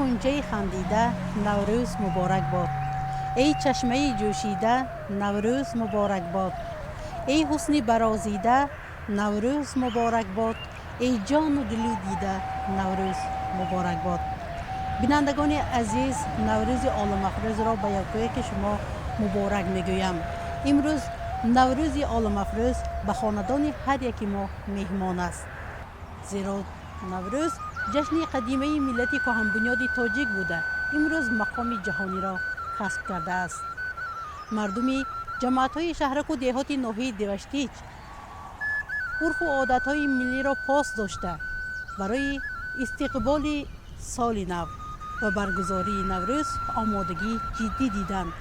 Ғунчаи хандида, Наврӯз муборак бод! Эй чашмаи ҷӯшида, Наврӯз муборак бод! Эй ҳусни барозида, Наврӯз муборак бод! Эй ҷону дилу дида, Наврӯз муборак бод! Бинандагони азиз, Наврӯзи оламафрӯзро ба якояки шумо муборак мегӯям. Имрӯз Наврӯзи оламафрӯз ба хонадони ҳар яки мо меҳмон аст, зеро Наврӯз ҷашни қадимаи миллати кӯҳанбунёди тоҷик буда, имрӯз мақоми ҷаҳониро касб кардааст. Мардуми ҷамоатҳои шаҳраку деҳоти ноҳияи Деваштич урфу одатҳои миллиро пос дошта, барои истиқболи соли нав ва баргузории Наврӯз омодагии ҷиддӣ диданд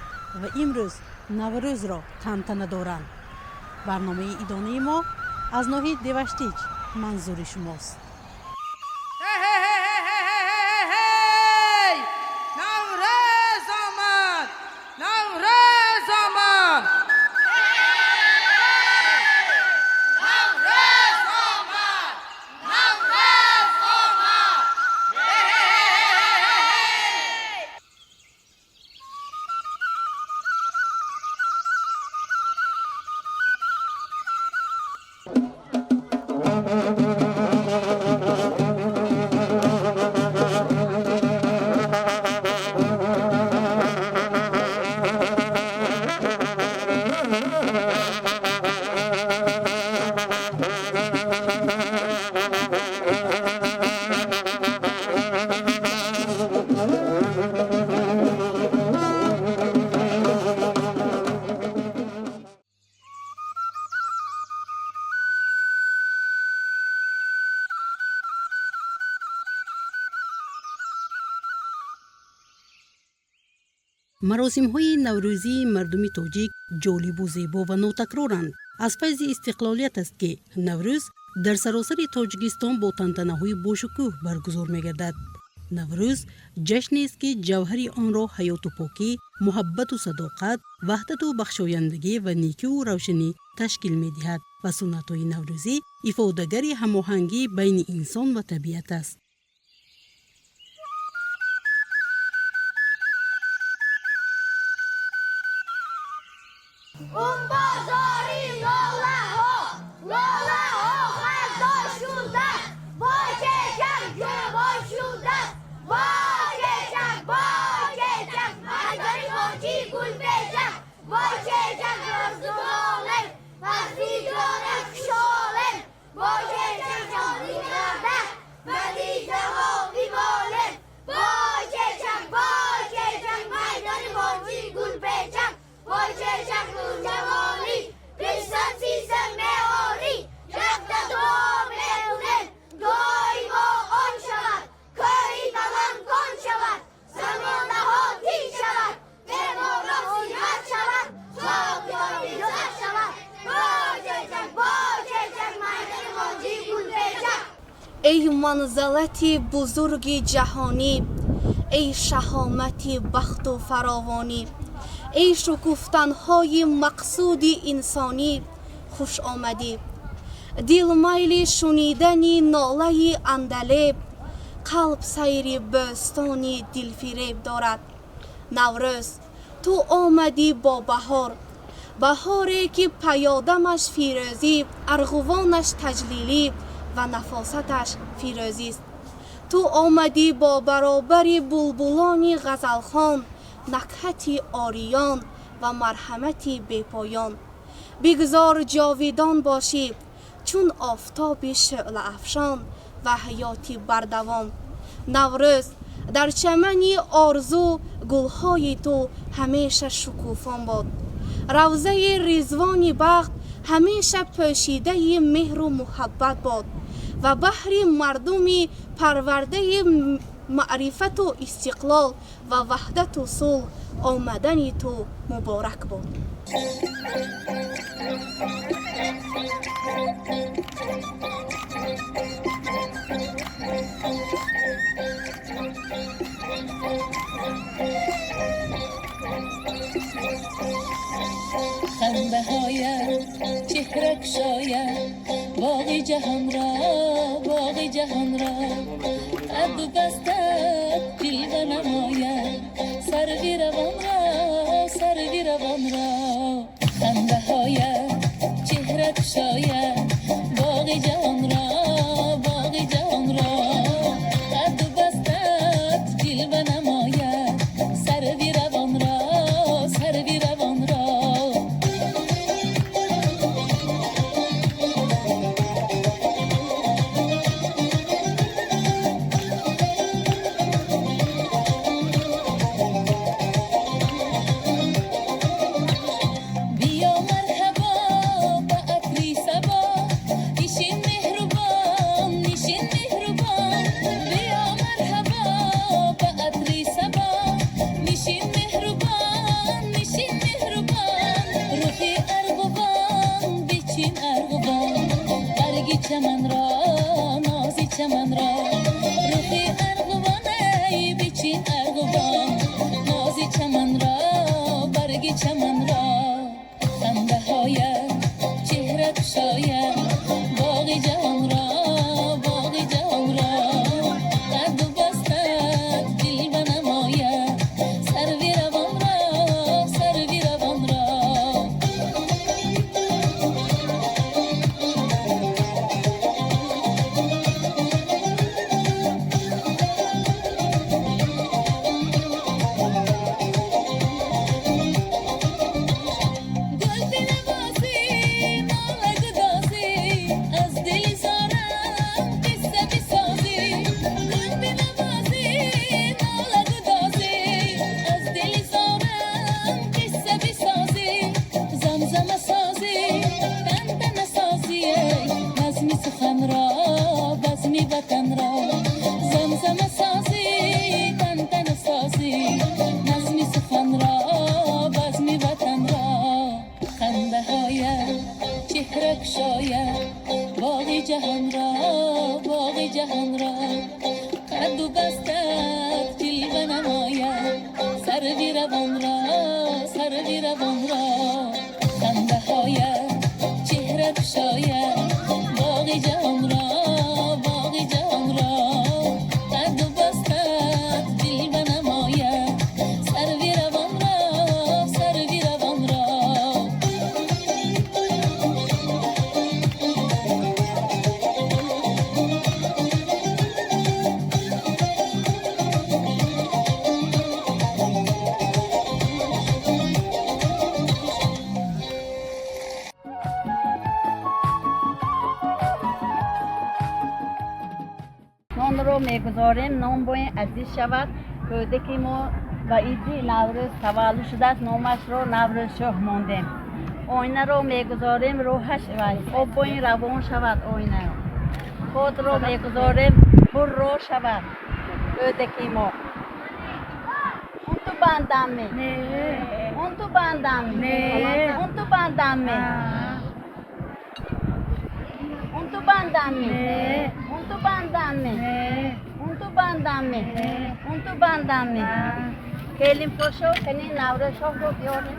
ва имрӯз Наврӯзро тантана доранд. Барномаи идонаи мо аз ноҳияи Деваштич манзури шумост. Ҳей! Наврӯз омад! Наврӯз омад! Наврӯз омад! Наврӯз омад! Ҳей! Маросимҳои наврӯзии мардуми тоҷик ҷолибу зебо ва нотакроранд. Аз файзи истиқлолият аст, ки Наврӯз дар саросари Тоҷикистон бо тантанаҳои бошукӯҳ баргузор мегардад. Наврӯз ҷашнест, ки ҷавҳари онро ҳаёту покӣ, муҳаббату садоқат, ваҳдату бахшояндагӣ ва некиву равшанӣ ташкил медиҳад ва суннатҳои наврӯзӣ ифодагари ҳамоҳангӣ байни инсон ва табиат аст. Он бозори лолаҳо, лолаҳо хазон шуда, бо чечак ҷӯбон шуда, бо чечак, бо чечак, майдони бончи гулпечак, бо чечак розгулолем, фасли ҷона кушолем, бо чечак ҷони карда, мадиҷаҳо биболем, бо чечак, бо чечак, майдони бончи гулпечак, бо чечак нурҷавонӣ, бистон сиса меорӣ, якта дуо мекунем, дуои мо он шавад, кӯҳи баланд кон шавад, замонаҳо дин шавад, беморон сиҳат шавад, хокён иззат шавад. Бо чечак, бо чечак, майдони бончи гулпечак. Эй манзалати бузурги ҷаҳонӣ, эй шаҳомати бахту фаровонӣ, эй шукуфтанҳои мақсуди инсонӣ, хуш омадӣ! Дил майли шунидани нолаи андалеб, қалб сайри бӯстони дилфиреб дорад. Наврӯз, ту омадӣ бо баҳор, баҳоре ки паёдамаш фирӯзӣ, арғувонаш таҷлилӣ ва нафосаташ фирӯзист. Ту омадӣ бо баробари булбулони ғазалхон, накҳати ориён ва марҳамати бепоён. Бигзор ҷовидон бошӣ чун офтоби шӯълаафшон ва ҳаёти бардавом. Наврӯз, дар чамани орзу гулҳои ту ҳамеша шукуфон бод, равзаи ризвони бахт ҳамеша пӯшидаи меҳру муҳаббат бод ва баҳри мардуми парвардаи маърифату истиқлол ва ваҳдату сулҳ омадани ту муборак бод. Хандаҳоят чеҳра кушояд боғи ҷаҳонро, боғи ҷаҳонро, қадду бастат. Ҷилва намояд сарви равонро, сарви равонро. Хандаҳоят чеҳра кушояд боғи ҷаҳонро, боғи ҷаҳонро. Қадду бастат ҷилва намояд сарви равонро, сарви равонро. Биё марҳабо ба атри сабо, нишин меҳрубон, нишин меҳрубон. Биё марҳабо ба атри сабо, нишин меҳрубон, нишин меҳрубон. Рухи арғувон бичин арғувон, барги чаманро, нози чаманро. Рухи арғувон ай бичин арғувон, нози чаманро, барги чаманро. Хандаҳоят чеҳра кушояд боғи ҷаҳонро, боғи ҷаҳонро. Қадду бастат ҷилва намояд сарви равонро, сарви равонро. Гул бинавозӣ, нола гудозӣ, аз дили зорам қисса бисозӣ. Гул бинавозӣ, нола гудозӣ, аз дили зорам қисса бисозӣ. Замзама созӣ, тантана созӣ, эй назми суханро, базми ватанро. Замзама созӣ, тантана созӣ, назми суханро, базми ватанро. Хандаҳоят чеҳра кушояд боғи ҷаҳонро, боғи ҷаҳонро. Қадду бастат ҷилва намояд сарви равонро, сарви равонро. Хандаҳоят чеҳра кушояд боғи ҷаҳонро, боғи ҷаҳонро. Қадду бастат ҷилва намояд сарви равонро, сарви равонро. Нонро мегузорем, нон бояд азиз шавад. Кӯдаки мо ба иди Наврӯз таваллуд шудааст, номашро Наврӯзшоҳ мондем. Оинаро мегузорем, рӯҳаш об бояд равон шавад. Оинаро ходро мегузорем, пурро шавад кӯдаки мо. Он ту бандаме, он ту бандаме, он ту бандаме, он ту бандаме, он ту бандаме, он ту бандаме, он ту бандаме. Келин пошо, кани Наврӯзшоҳро биёрем.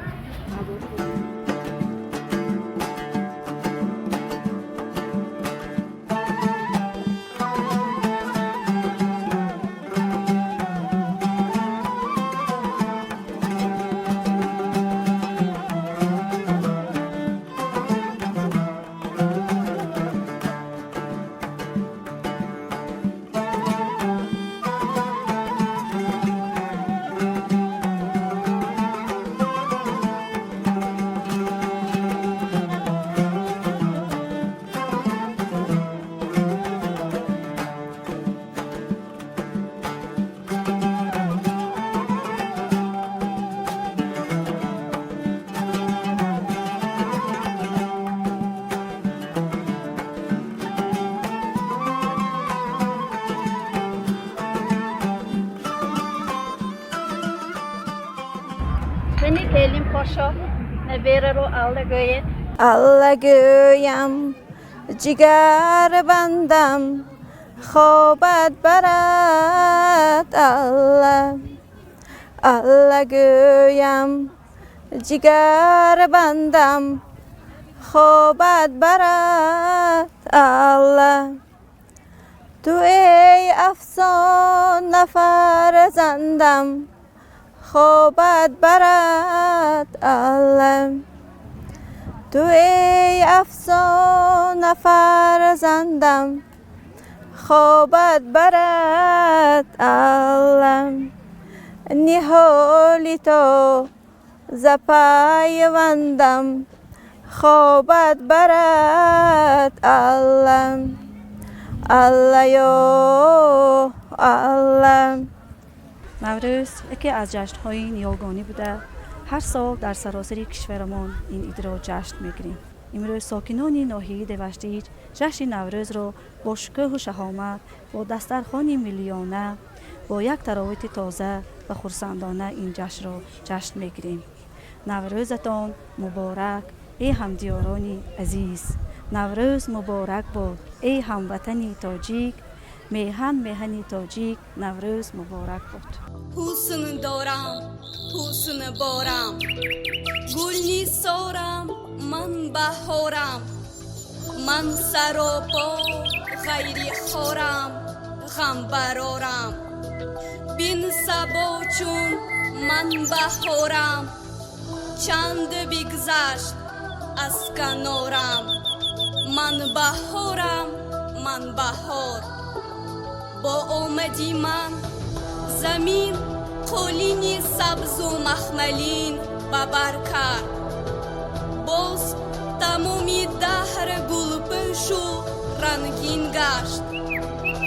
Кани келин пошо, набераро Алла гӯед. Алла гӯям, ҷигар бандам, хобат барад Алла. Алла гӯям, ҷигар бандам, хобат барад Алла. Ту эй афсона фарзандам, хобат барад Аллоҳ. Ту эй афсона фарзандам, хобат барад Аллоҳ. Ниҳоли тоза пайвандам, хобат барад Аллоҳ. Аллоҳ, Аллоҳ. Наврӯз яке аз ҷашнҳои ниёгонӣ буда, ҳар сол дар саросари кишварамон ин идро ҷашн мегирем. Имрӯз сокинони ноҳияи Деваштич ҷашни Наврӯзро бо шукӯҳу шаҳомат, бо дастархони миллиёна, бо як таровати тоза ва хурсандона ин ҷашнро ҷашн мегирем. Наврӯзатон муборак, эй ҳамдиёрони азиз! Наврӯз муборак бод, эй ҳамватани тоҷик! Меҳан, меҳани тоҷик, Наврӯз муборак бод! Ҳусн дорам, ҳусн борам, гул нисорам, ман баҳорам, ман саропо ғайри хорам, ғам барорам. Бин сабо, чун ман баҳорам, чанд бигзашт аз канорам. Ман баҳорам, ман баҳор. Бо омади ман замин қолини сабзу махмалин ба бар кард, боз тамоми даҳр гулпӯшу рангин гашт.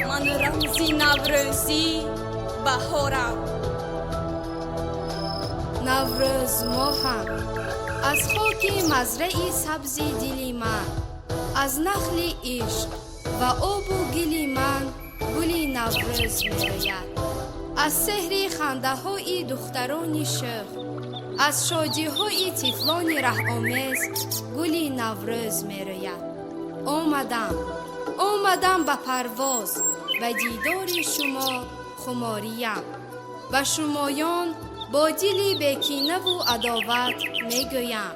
Ман рамзи наврӯзӣ баҳорам. Наврӯз моҳам, аз хоки мазраи сабзи дили ман, аз нахли ишқ ва обу гили ман гули Наврӯз мерояд. Аз сеҳри хандаҳои духтарони шӯх, аз шодиҳои тифлони раҳомез гули Наврӯз мерояд. Омадам, омадам ба парвоз, ба дидори шумо хумориям. Ба шумоён бо дили бекинаву адоват мегӯям,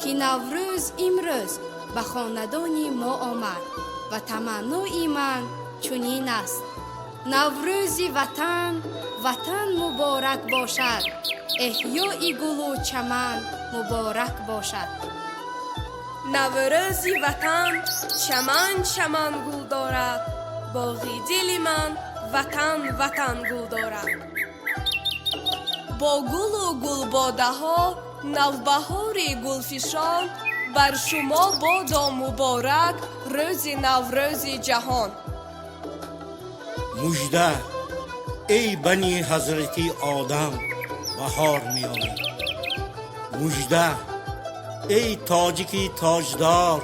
ки Наврӯз имрӯз ба хонадони мо омад ва таманнои ман чунин аст: Наврӯзи ватан, ватан муборак бошад, эҳёи гулу чаман муборак бошад. Наврӯзи ватан чаман чаман гул дорад, боғи дили ман ватан ватан гул дорад. Бо гулу гулбодаҳо навбаҳори гулфишон бар шумо бодо муборак рӯзи Наврӯзи ҷаҳон. Мужда, эй бани ҳазрати Одам, баҳор меояд. Мужда, эй тоҷики тоҷдор,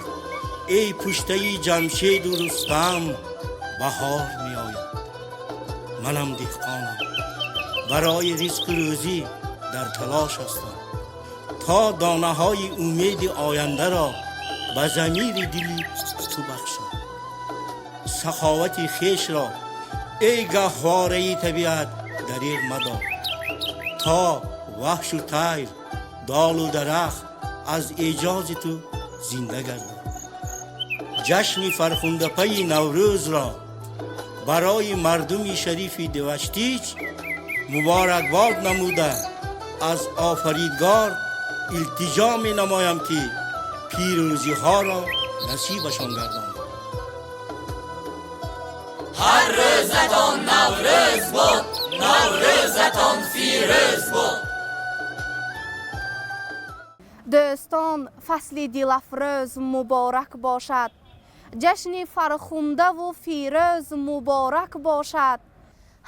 эй пуштаи Ҷамшеду Рустам, баҳор меояд. Манам деҳқонам, барои ризқу рӯзӣ дар талош ҳастам, то донаҳои умеди ояндаро ба замири дили ту бахшам. Саховати хешро, эй гаҳвораи табиат, дареғ мадор, то ваҳшу тайр, долу дарахт аз эъҷози ту зинда гардад. Ҷашни фархундапаи Наврӯзро барои мардуми шарифи Деваштич муборакбод намуда, аз Офаридгор илтиҷо менамоям, ки пирӯзиҳоро насибашон гардонад. Ҳар рӯзатон Наврӯз бод, Наврӯзатон фирӯз бод! Дӯстон, фасли дилафрӯз муборак бошад, ҷашни фархундаву фирӯз муборак бошад.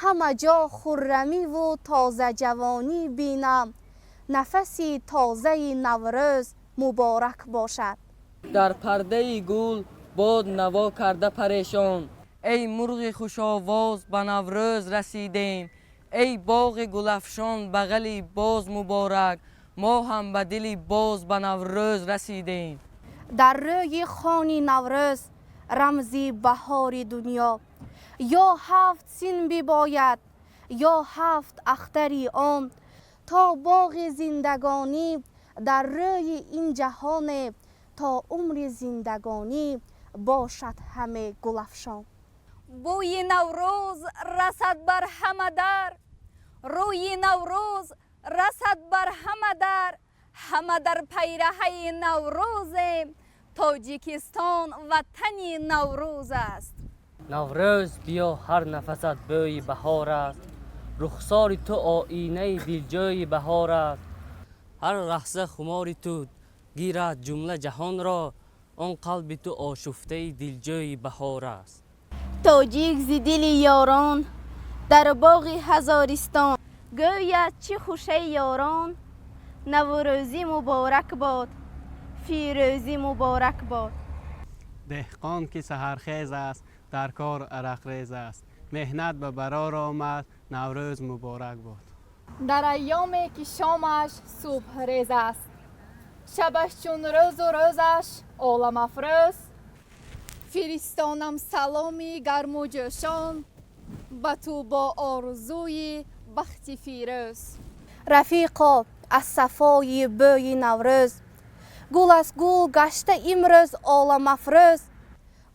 Ҳама ҷо хуррамиву тозаҷавонӣ бинам, нафаси тозаи Наврӯз муборак бошад. Дар пардаи гул бод наво карда парешон, эй мурғи хушовоз, ба Наврӯз расидем. Эй боғи гулафшон, бағали боз муборак, мо ҳам ба дили боз ба Наврӯз расидем. Дар рӯи хони Наврӯз, рамзи баҳори дунё, ё ҳафт син бибояд, ё ҳафт ахтари он, то боғи зиндагонӣ дар рӯи ин ҷаҳоне то умри зиндагонӣ бошад ҳаме гулафшон. Бӯи Наврӯз расад бар ҳама дар, рӯи Наврӯз расад бар ҳама дар. Ҳама дар пайраҳаи Наврӯзем, Тоҷикистон ватани Наврӯз аст. Наврӯз биё, ҳар нафасат бӯи баҳор аст, рухсори ту оинаи дилҷӯи баҳор аст. Ҳар лаҳза хумори ту гирад ҷумла ҷаҳонро, он қалби ту ошуфтаи дилҷӯи баҳор аст. Тоҷик зи дили ёрон дар боғи ҳазористон гӯяд чӣ хушаи ёрон. Наврӯзӣ муборак бод, фирӯзӣ муборак бод. Деҳқон ки саҳархез аст, дар кор арақрез аст, меҳнат ба барор омад, Наврӯз муборак бод. Дар айёме ки шомаш субҳрез аст, шабаш чун рӯзу рӯзаш оламафрӯз, фиристонам саломи гарму ҷӯшон ба ту бо орзуи бахти фирӯз. Рафиқо, аз сафои бӯи Наврӯз гул аз гул гашта имрӯз оламафрӯз.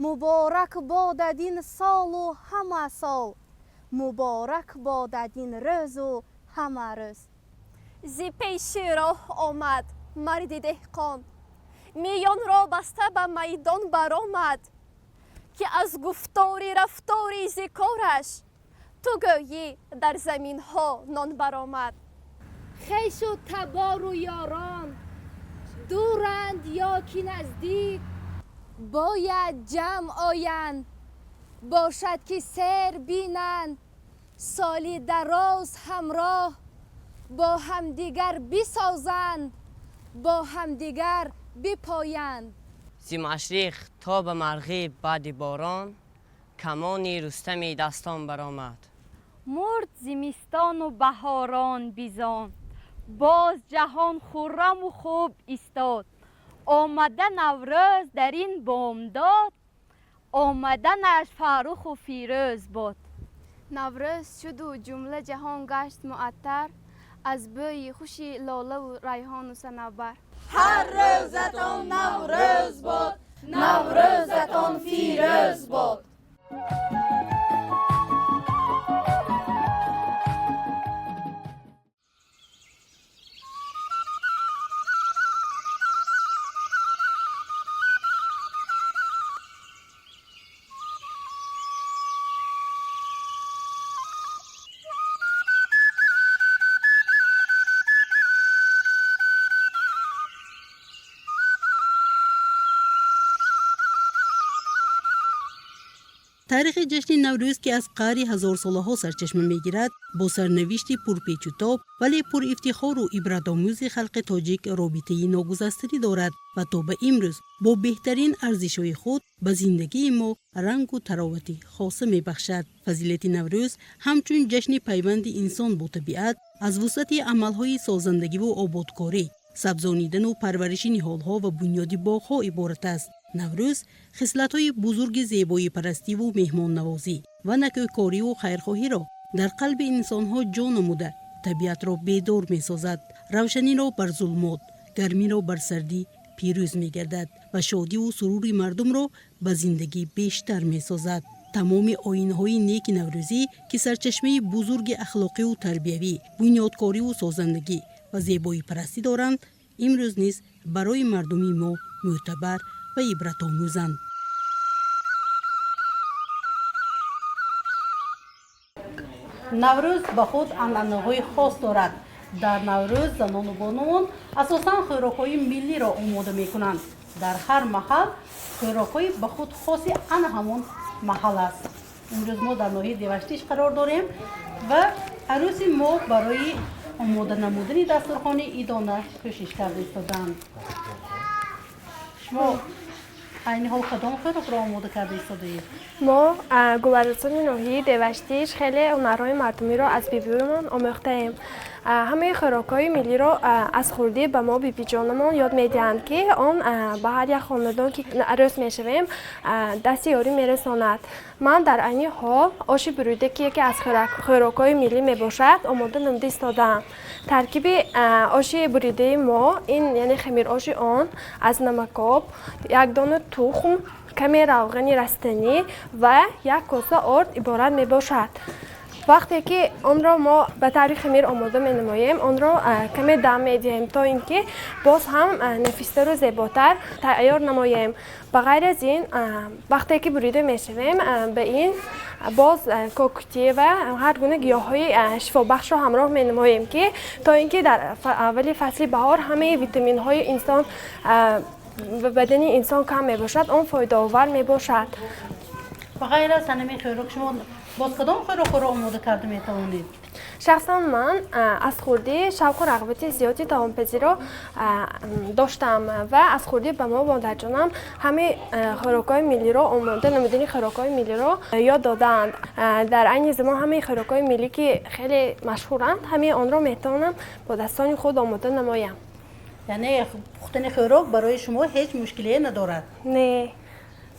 Муборак бодад ин солу ҳама сол, муборак бодад ин рӯзу ҳама рӯз. Зи пеши роҳ омад марди деҳқон, миёнро баста ба майдон баромад, ки аз гуфтори рафтори зикораш ту гӯйӣ дар заминҳо нон баромад. Хешу табору ёрон дуранд ё ки наздик, бояд ҷамъ оянд, бошад ки сер бинанд, соли дароз ҳамроҳ бо ҳамдигар бисозанд, бо ҳамдигар бипоянд. Зи машриқ то ба марғиб баъди борон, камони Рустами дастон баромад. Мурд зимистону баҳорон бизон, боз ҷаҳон хурраму хуб истод. Омада Наврӯз дар ин бомдод, омаданаш фарруху фирӯз бод. Наврӯз шуду ҷумла ҷаҳон гашт муаттар аз бӯи хуши лолаву райҳону санавбар. Ҳар рӯзатон Наврӯз бод, Наврӯзатон фирӯз бод. Таърихи ҷашни Наврӯз, ки аз қаъри ҳазорсолаҳо сарчашма мегирад, бо сарнавишти пурпечутоб, вале пурифтихору ибратомӯзи халқи тоҷик робитаи ногузастанӣ дорад ва то ба имрӯз бо беҳтарин арзишҳои худ ба зиндагии мо рангу таровати хоса мебахшад. Фазилати Наврӯз ҳамчун ҷашни пайванди инсон бо табиат аз вусъати амалҳои созандагиву ободкорӣ, сабзонидану парвариши ниҳолҳо ва бунёди боғҳо иборат аст. Наврӯз хислатҳои бузурги зебоипарастиву меҳмоннавозӣ ва накӯкориву хайрхоҳиро дар қалби инсонҳо ҷо намуда, табиатро бедор месозад, равшаниро бар зулмот, гармиро бар сардӣ пирӯз мегардад ва шодиву сурури мардумро ба зиндагӣ бештар месозад. Тамоми оинҳои неки наврӯзӣ, ки сарчашмаи бузурги ахлоқиву тарбиявӣ, бунёдкориву созандагӣ ва зебоипарастӣ доранд, имрӯз низ барои мардуми мо мӯътабар ва ибратомӯзанд. Наврӯз ба худ анъанаҳои хос дорад. Дар Наврӯз занону бонувон асосан хӯрокҳои миллиро омода мекунанд. Дар ҳар маҳал хӯрокҳои ба худ хоси ана ҳамон маҳал аст. Имрӯз мо дар ноҳияи Деваштич қарор дорем ва арӯси мо барои омода намудани дастурхони идона кӯшиш карда истодаанд. Шумо айни ҳол кадом хӯрокро омода карда истодаед? Мо гуларӯсони ноҳияи Деваштич хеле ҳунарҳои мардумиро аз бибиёнамон омӯхтаем. Ҳамаи хӯрокҳои миллиро аз хурдӣ ба мо бибиҷонамон ёд медиҳанд, ки он ба ҳар як хонадон ки арӯс мешавем, дасти ёрӣ мерасонад. Ман дар айни ҳол оши бурида, ки яке аз хӯрокҳои миллӣ мебошад, омода намуда истодаам. Таркиби оши буридаи мо ин, яъне хамироши он, аз намакоб, як дона тухм, Каме равғани растанӣ ва як коса орд иборат мебошад. Вақте ки онро мо ба таври хамир омода менамоем, онро каме дам медиҳем, то ин ки боз ҳам нафистару зеботар тайёр намоем. Ба ғайр аз ин, вақте ки бурида мешавем, ба ин боз кокути ва ҳар гуна гиёҳҳои шифобахшро ҳамроҳ менамоем, ки то ин ки дар аввали фасли баҳор ҳамаи витаминҳои инсон ба бадани инсон кам мебошад, он фоидаовар мебошад. Ба ғайр аз ҳамин хӯрок шумо боз кадом хӯрокҳоро омода карда метавонед? Шахсан ман аз хурдӣ шавқу рағбати зиёди таомпазиро доштам ва аз хурдӣ ба мо модарҷонам ҳамаи хӯрокҳои миллиро омода намудани хӯрокҳои миллиро ёд додаанд. Дар айни замон ҳамаи хӯрокҳои миллӣ, ки хеле машҳуранд, ҳамаи онро метавонам бо дастони худ омода намоям. Яъне пухтани хӯрок барои шумо ҳеҷ мушкилие надорад? Не.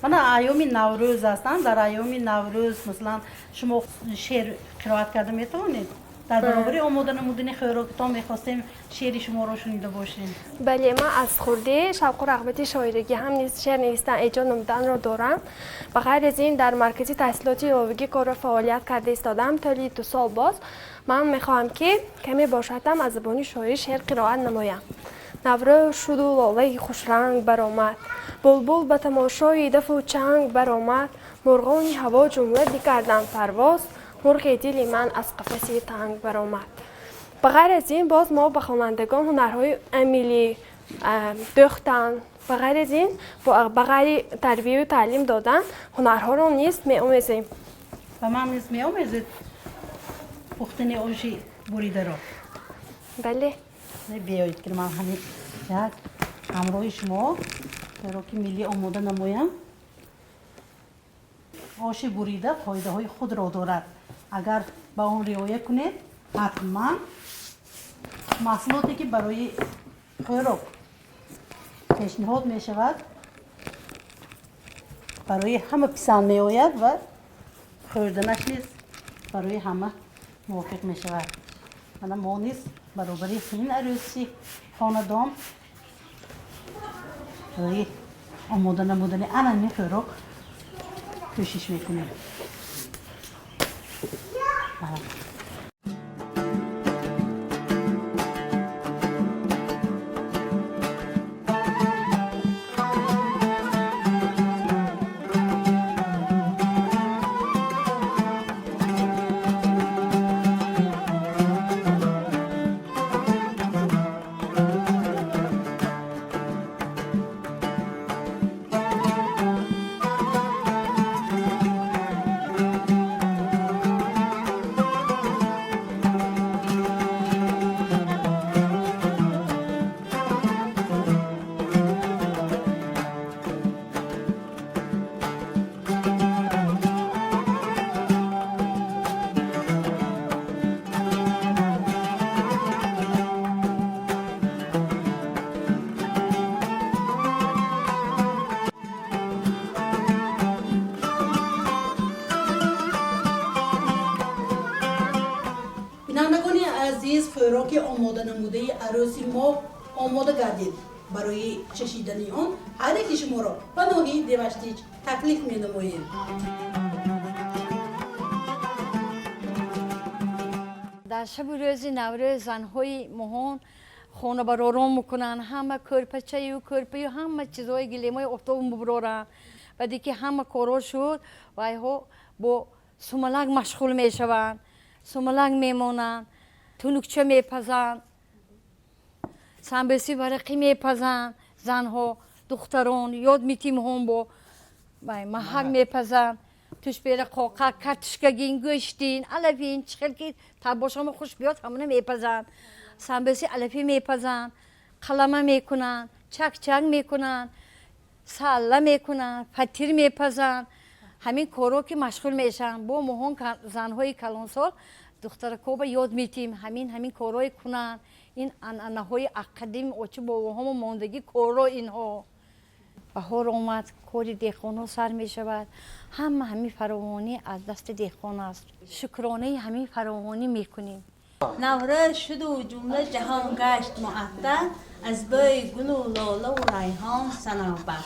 Мана айёми Наврӯз ҳастанд. Дар айёми Наврӯз, масалан, шумо шеър қироат карда метавонед? Дар баробари омода намудани хӯрокатон мехостем шеъри шуморо шунида бошем. Бале, ман аз хурдӣ шавқу рағбати шоирагӣ ҳам низ шеър навистан, эҷод намуданро дорам. Ба ғайр аз ин, дар маркази таҳсилоти иловагӣ корро фаъолият карда истодам тӯли 2 сол. Боз ман мехоҳам, ки каме бошадам, аз забони шоирӣ шеър қироат намоям. Наврӯз шуду лолаи хушранг баромад, булбул ба тамошои дафу чанг баромад, мурғони ҳаво ҷумла бикарданд парвоз, мурғи дили ман аз қафаси танг баромад. Ба ғайр аз ин, боз мо ба хонандагон ҳунарҳои миллӣ дӯхтан, ба ғайр аз ин, ба ғайри тарбияю таълим додан, ҳунарҳоро низ меомезем. Ба ман низ меомезед пухтани оши буридаро? Бале. Биёед, ки ман ҳамин як ҳамроҳи шумо хӯроки миллӣ омода намоям. Оши бурида фоидаҳои худро дорад. Агар ба он риоя кунед, ҳатман маҳсулоте, ки барои хӯрок пешниҳод мешавад, барои ҳама писанд меояд ва хӯрданаш низ барои ҳама мувофиқ мешавад. Мана мо низ баробари ин арӯси хонадон барои омода намудани ана ҳамин хӯрок кӯшиш мекунем. Бинандагони азиз, хӯроки омода намудаи арӯси мо омода гардид. Барои чашидани он ҳар яки шуморо ба ноҳияи Деваштич таклиф менамоем. Дар шабу рӯзи Наврӯз занҳои моҳон хонабаророн мекунанд, ҳама кӯрпачаю кӯрпаю ҳама чизҳои гилемҳои офтобу мебуроранд. Баъде ки ҳама корҳо шуд, вайҳо бо сумалак машғул мешаванд, сумалак мемонанд, тунукча мепазанд, самбеси варақӣ мепазанд. Занҳо, духтарон ёд митимҳон бо маҳак мепазанд, тушбера, қоқа, картишкагин, гӯштин, алафин, чӣ хел ки табошамо хуш биёд, ҳамона мепазанд. Самбеси алафӣ мепазанд, қалама мекунанд, чакчак мекунанд, салла мекунанд, фатир мепазанд. Ҳамин корҳо ки машғул мешаванд бо моҳон занҳои калонсол, духтаракоба ёд метиҳем, ҳамин корҳое кунанд. Ин анъанаҳои аққадим очи бобоҳомо мондагӣ корро инҳо. Баҳор омад, кори деҳқонҳо сар мешавад. Ҳама ҳамин фаровонӣ аз дасти деҳқон аст. Шукронаи ҳамин фаровонӣ мекунем. Наврӯз шуду ҷумла ҷаҳон гашт муаттар, аз бӯи гулу лолаву райҳон санавбар.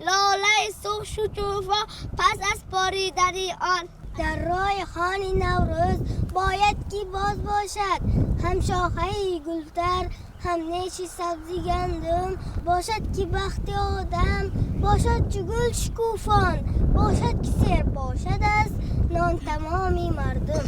Лолаи сурх шукуфо пас аз боридани он. Дар роҳи хони Наврӯз бояд ки боз бошад, ҳам шохаи гултар, ҳам неши сабзи гандум. Бошад ки бахти одам, бошад чу гул шукуфон, бошад ки сер бошад аз нон тамоми мардум.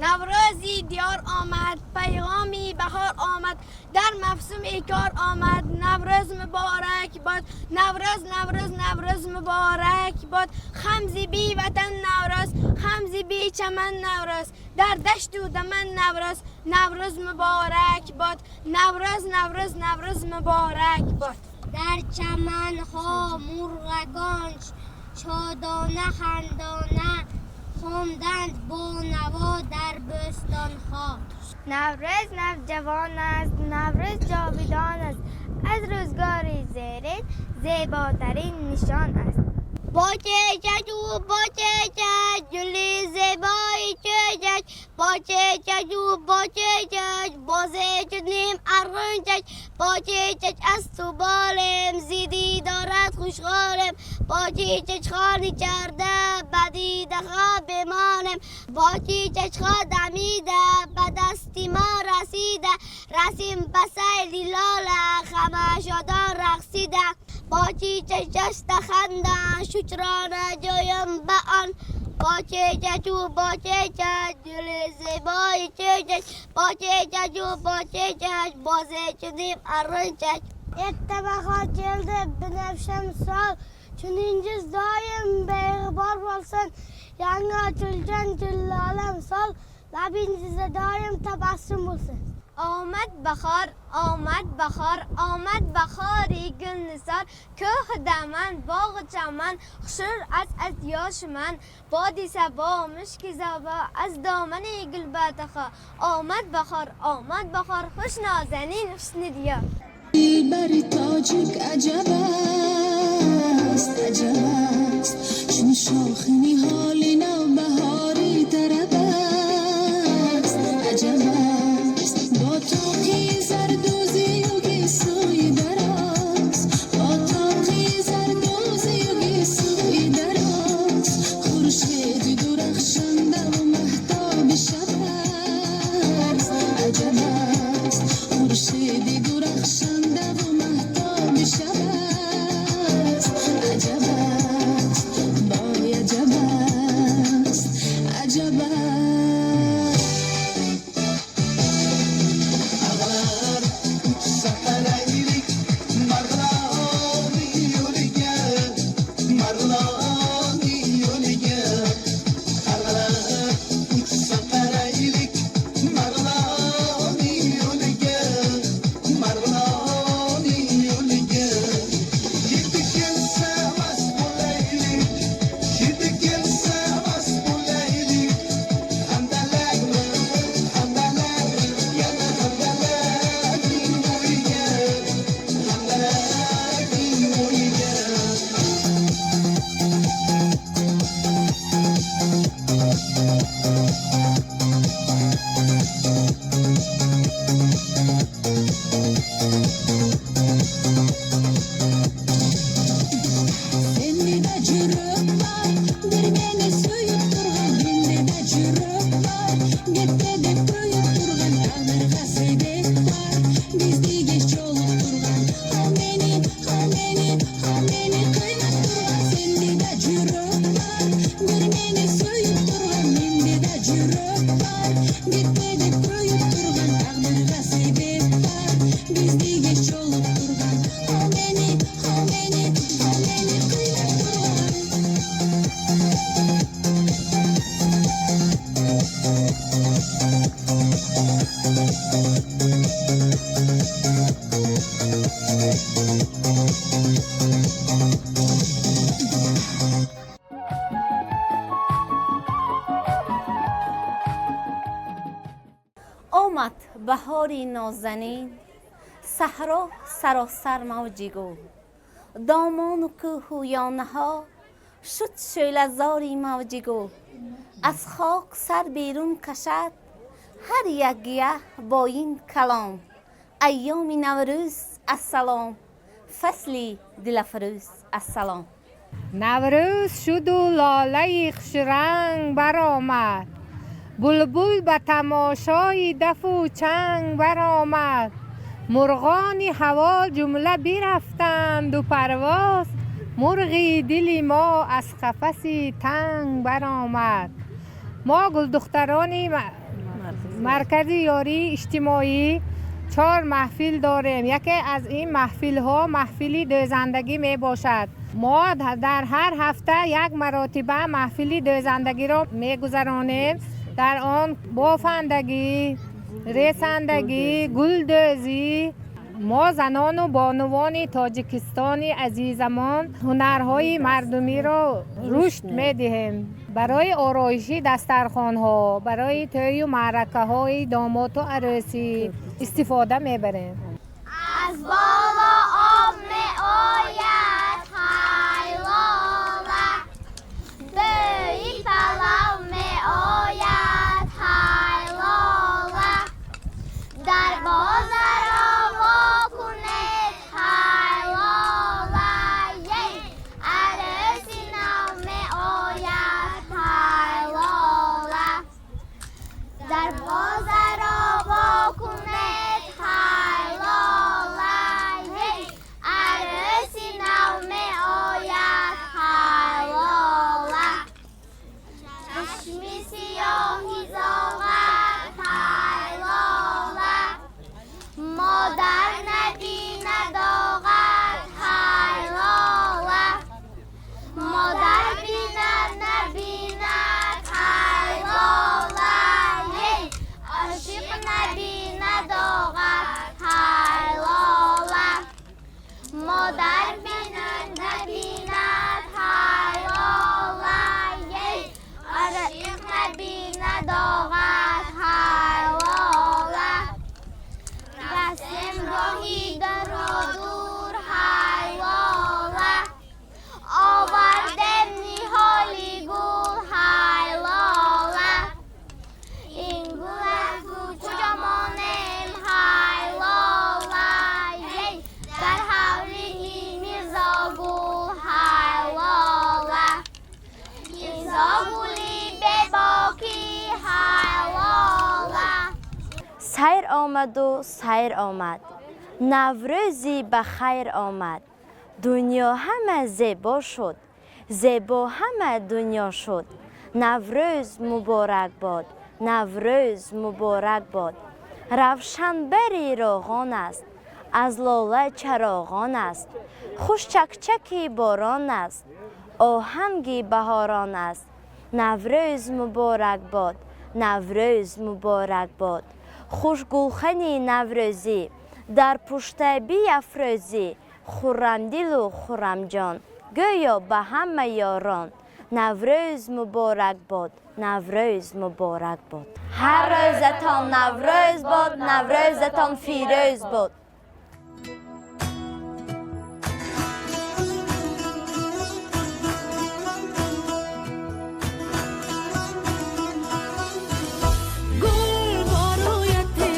Наврӯзи диёр омад, пайғоми баҳор омад, дар мавсуми кор омад. Наврӯз муборак бод, Наврӯз, Наврӯз, Наврӯз муборак бод. Хамзи би ватан Наврӯз, хамзи би чаман Наврӯз, дар дашту даман Наврӯз. Наврӯз муборак бод, Наврӯз, Наврӯз, Наврӯз муборак бод. Дар чаманҳо мурғакон шодона хандона хонданд бо наво дар бӯстонҳо. Наврӯз навҷавон аст, Наврӯз ҷовидон аст, аз рӯзгори зерин зеботарин нишон аст. Бо чечаку бо чечак гули зебои чечак, бо чечаку бо чечак бозе чуним арғунчак, бо чечак аз ту болем зидӣ дорад хушҳолем, бо чечак хони карда ба дидаҳо бимонем, бо чечак дамида ба дасти мо расида, расим ба сайли лола ҳама шодон рақсида, бо чечак ҷашта хандан шукрона ҷӯям ба он. Бо чечаку бо чечак гули зебои чечак, бо чечаку бо чечак бозе чуним арғунчак. Erta bahor keldi, binafsha misol, kuningiz doim beig'bor bo'lsin. Yangi ochilgan gullola misol, labingizda doim tabassum bo'lsin. Омад баҳор, омад баҳор, омад баҳори гулнисор. Кӯҳу даман, боғу чаман хушур аз аз ёши ман. Боди сабо, мушки забо аз домани гулбатахо. Омад баҳор, омад баҳор, хуш нозанин, хушни диёр. Дилбари тоҷик аҷаб аст, аҷаб аст, чун шохи ниҳоли навбаҳори тараб аст, аҷаб аст. Бо тоқи зардӯзию гесӯи дароз, бо тоқи зардӯзию гесӯи дароз, хуршеди дурахшандаву маҳтоби шаб аст, аҷаб аст. Хуршеди дурахшандаву маҳтоби шаб аст, аҷаб аст, вой аҷаб аст, аҷаб аст. Qarg'alar uchsa qaraylik Marg'ilonning yo'liga, Marg'ilonning yo'liga. Qarg'alar uchsa qaraylik Marg'ilonning yo'liga, Marg'ilonning yo'liga. Yeti kelsa mast bo'laylik, yeti kelsa mast bo'laylik. Handalakmi, handalak, yana handalakning bo'yiga, handalakning bo'yiga. Sende да жүрөк бар, бир мени сүйүп турган. Менде да жүрөк бар, кетпе деп күйүп турган. Тагдырга себеп бар, бизди кеч жолуктурган. Ал мени, ал мени, ал мени кыйнап турган. Сенде да жүрөк бар, бир мени сүйүп турган. Менде да жүрөк бар, кетпе деп күйүп турган. Тагдырга себеп бар, бизди кеч жолуктурган. Ал мени, ал мени, ал мени кыйнап турган. Омад баҳори нозанин, саҳро саросар мавҷи гул, домону кӯҳу ёнаҳо шуд шӯълазори мавҷи гул. Аз хок сар берун кашад ҳар як гиёҳ бо ин калом: айёми Наврӯз ассалом, фасли дилафрӯз. Ассалом. Наврӯз шуду лолаи хушранг баромад, булбул ба тамошои дафу чанг баромад, мурғони ҳаво ҷумла бирафтанду парвоз, мурғи дили мо аз қафаси танг баромад. Мо гулдухтарони маркази ёрии иҷтимоӣ 4 маҳфил дорем. Яке аз ин маҳфилҳо маҳфили дӯзандагӣ мебошад. Мо дар ҳар ҳафта як маротиба маҳфили дӯзандагиро мегузаронем. Дар он бофандагӣ, ресандагӣ, гулдӯзӣ. Мо занону бонувони Тоҷикистони азизамон ҳунарҳои мардумиро рушд медиҳем. Барои ороиши дастархонҳо, барои тӯю маъракаҳои домоту арӯсӣ истифода мебарем. Аз боло об меояд, ҳай лола, бӯи палав меояд, ҳай лола, дарвозаро во кунед, ҳай лола, ей, арӯси нав меояд, ҳай лола, дарвозаро во кунед, ҳай лола, ей, арӯси нав меояд, ҳай лола, чашми сиёҳи зоғат, ҳай лола, модар набинад доғат, ҳай лола, модар бинад набинад, ҳай лола, ей, ошиқ набинад доғат, ҳай лола, модар бинад набинад, ҳай лола, ей, ошиқ набинад доғат, ҳай лола, расем роҳи даро дур, ҳай лола, овардем ниҳоли гул, ҳай лола, ин гул аз куҷо монем, ҳай лола, ей, дар ҳавлии Мирзогул, ҳай лола, Мирзогули бебокӣ, ҳай лола. Сайр омаду сайр омад, Наврӯзи ба хайр омад, дунё ҳама зебо шуд, зебо ҳама дунё шуд. Наврӯз муборак бод, Наврӯз муборак бод. Равшанбари роғон аст, аз лола чароғон аст, хуш чакчаки борон аст, оҳанги баҳорон аст. Наврӯз муборак бод, Наврӯз муборак бод. Хуш гулхани наврӯзӣ, дар пушта биафрӯзӣ, хуррамдилу хуррамҷон, гӯё ба ҳама ёрон. Наврӯз муборак бод, Наврӯз муборак бод. Ҳар рӯзатон Наврӯз бод, Наврӯзатон фирӯз бод. Гул барояте,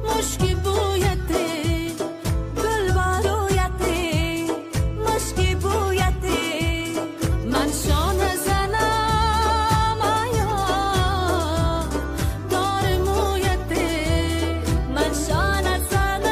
мушки бӯяте, гул барояте, мушки бӯяте, ман шона занам ая дор мӯяте, ман шона занам.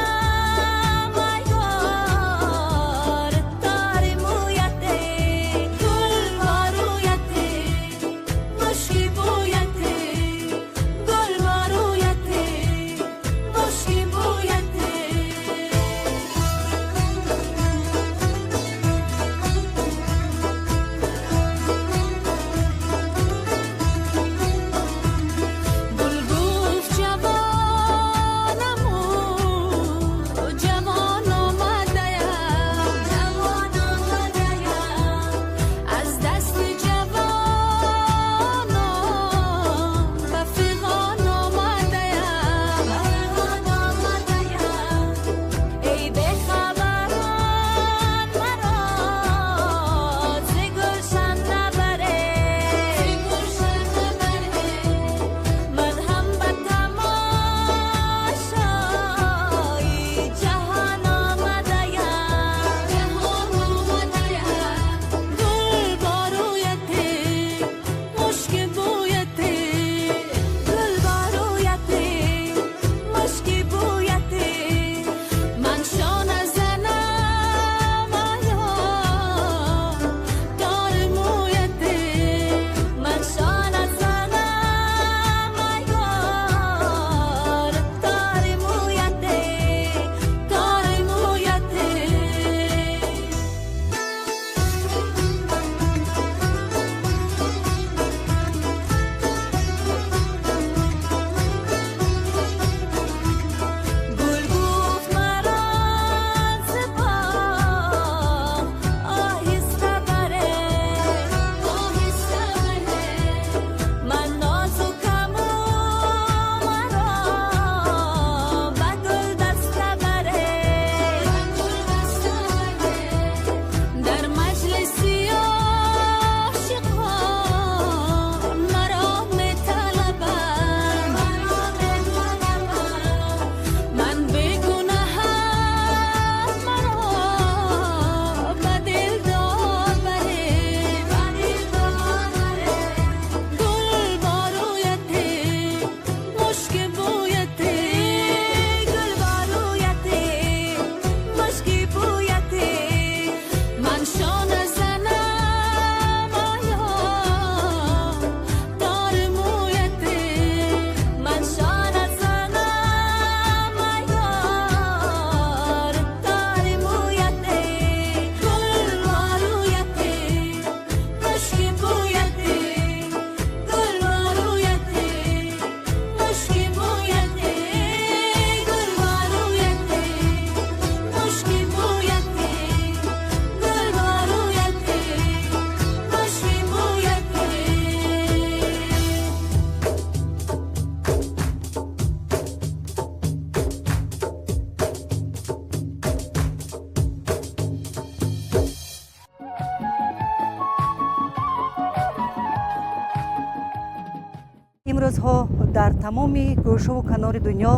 Имрӯзҳо дар тамоми гӯшаву канори дунё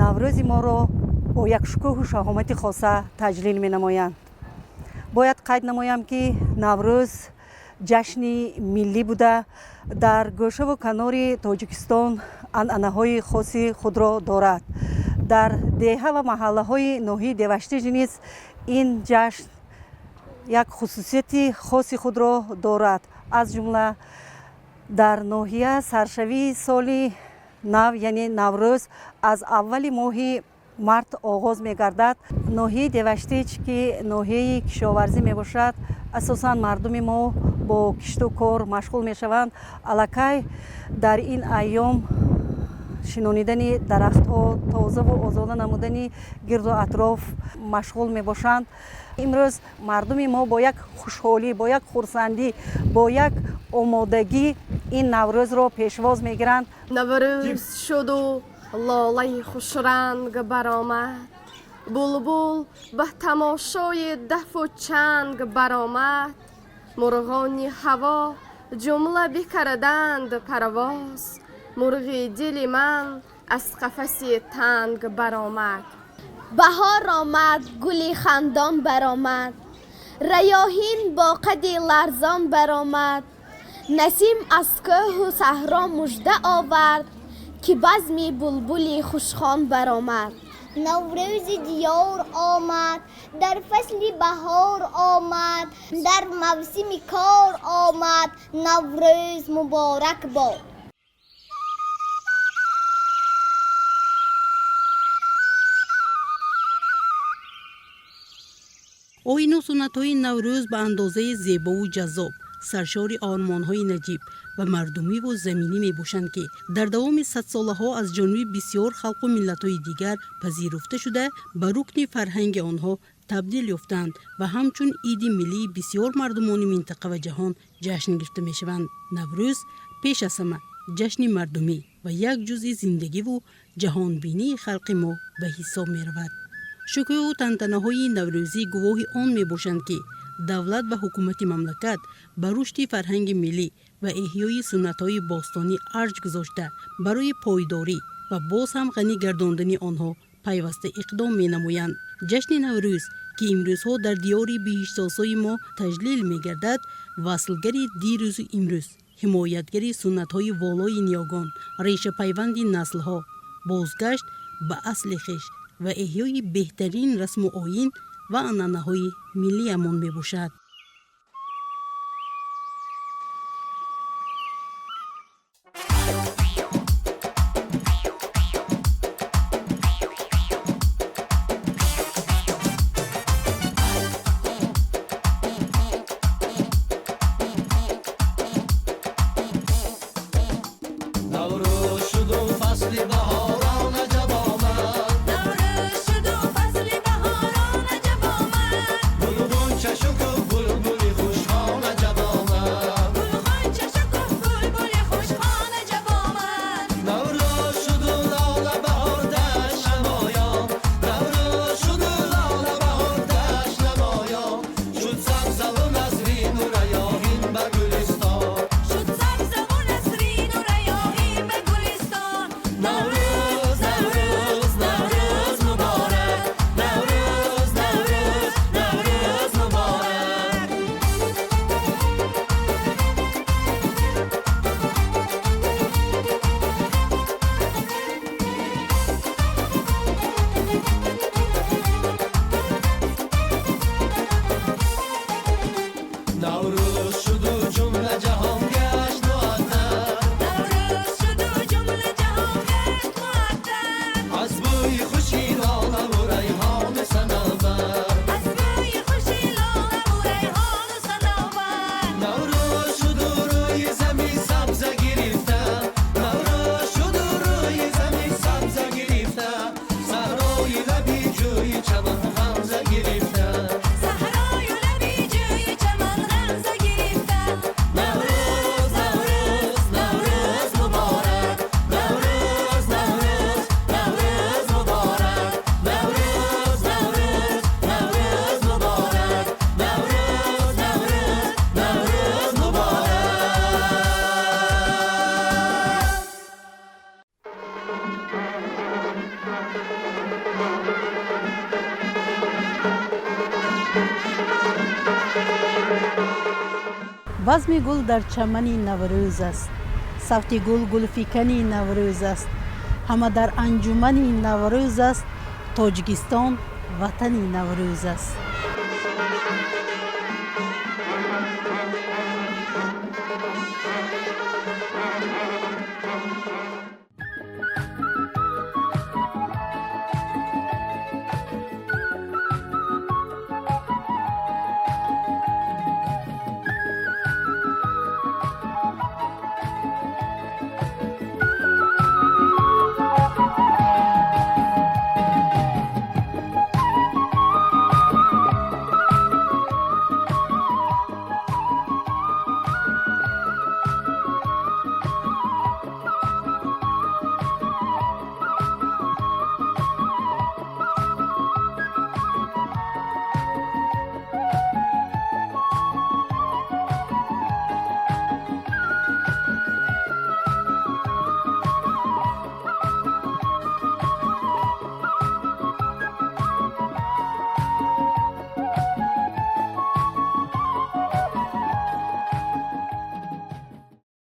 Наврӯзи моро бо як шукӯҳу шаҳомати хоса таҷлил менамоянд. Бояд қайд намоям, ки Наврӯз ҷашни миллӣ буда, дар гӯшаву канори Тоҷикистон анъанаҳои хоси худро дорад. Дар деҳа ва маҳаллаҳои ноҳияи Деваштич низ ин ҷашн як хусусияти хоси худро дорад. Аз ҷумла дар ноҳия саршавии соли нав, яъне Наврӯз, аз аввали моҳи март оғоз мегардад. Ноҳияи Деваштич, ки ноҳияи кишоварзӣ мебошад, асосан мардуми мо бо кишту кор машғул мешаванд. Аллакай дар ин айём шинонидани дарахтҳо, тозаву озода намудани гирду атроф машғул мебошанд. Имрӯз мардуми мо бо як хушҳолӣ, бо як хурсандӣ, бо як омодагӣ ин Наврӯзро пешвоз мегиранд. Наврӯз шуду лолаи хушранг баромад, булбул ба тамошои дафу чанг баромад, мурғони ҳаво ҷумла бикарданд парвоз, мурғи дили ман аз қафаси танг баромад. Баҳор омад, гули хандон баромад, раёҳин бо қади ларзон баромад, насим аз кӯҳу саҳро мужда овард, ки базми булбули хушхон баромад. Наврӯзи диёр омад, дар фасли баҳор омад, дар мавсими кор омад, Наврӯз муборак бод. Оину суннатҳои Наврӯз ба андозаи зебову ҷаззоб, саршори ормонҳои наҷиб ва мардумиву заминӣ мебошанд, ки дар давоми садсолаҳо аз ҷониби бисёр халқу миллатҳои дигар пазируфта шуда, ба рукни фарҳанги онҳо табдил ёфтаанд ва ҳамчун иди миллии бисёр мардумони минтақа ва ҷаҳон ҷашн гирифта мешаванд. Наврӯз пеш аз ҳама ҷашни мардумӣ ва як ҷузъи зиндагиву ҷаҳонбинии халқи мо ба ҳисоб меравад. Шукӯҳу тантанаҳои наврӯзӣ гувоҳи он мебошанд, ки давлат ва ҳукумати мамлакат ба рушди фарҳанги миллӣ ва эҳёи суннатҳои бостонӣ арҷ гузошта, барои пойдорӣ ва боз ҳам ғанӣ гардондани онҳо пайваста иқдом менамоянд. Ҷашни Наврӯз, ки имрӯзҳо дар диёри биҳиштосои мо таҷлил мегардад, васлгари дирӯзу имрӯз, ҳимоятгари суннатҳои волои ниёгон, решапайванди наслҳо, бозгашт ба асли хеш ва эҳёи беҳтарин расму оин ва анъанаҳои миллиамон мебошад. Наврӯз шуду фасли баҳорон аҷаб омад, Наврӯз шуду фасли баҳорон аҷаб омад, гулғунча шукуф, булбули хушхон аҷаб омад, гулғунча шукуф, булбули хушхон аҷаб омад. Наврӯз шуду лола баҳор дашт намоён, Наврӯз шуду лола баҳор дашт намоён, шуд сабзаву насрину раёҳин ба гулистон, шуд сабзаву насрину раёҳин ба гулистон. Наврӯз. Базми гул дар чамани Наврӯз аст, савти гул гулфикани Наврӯз аст, ҳама дар анҷумани Наврӯз аст, Тоҷикистон ватани Наврӯз аст.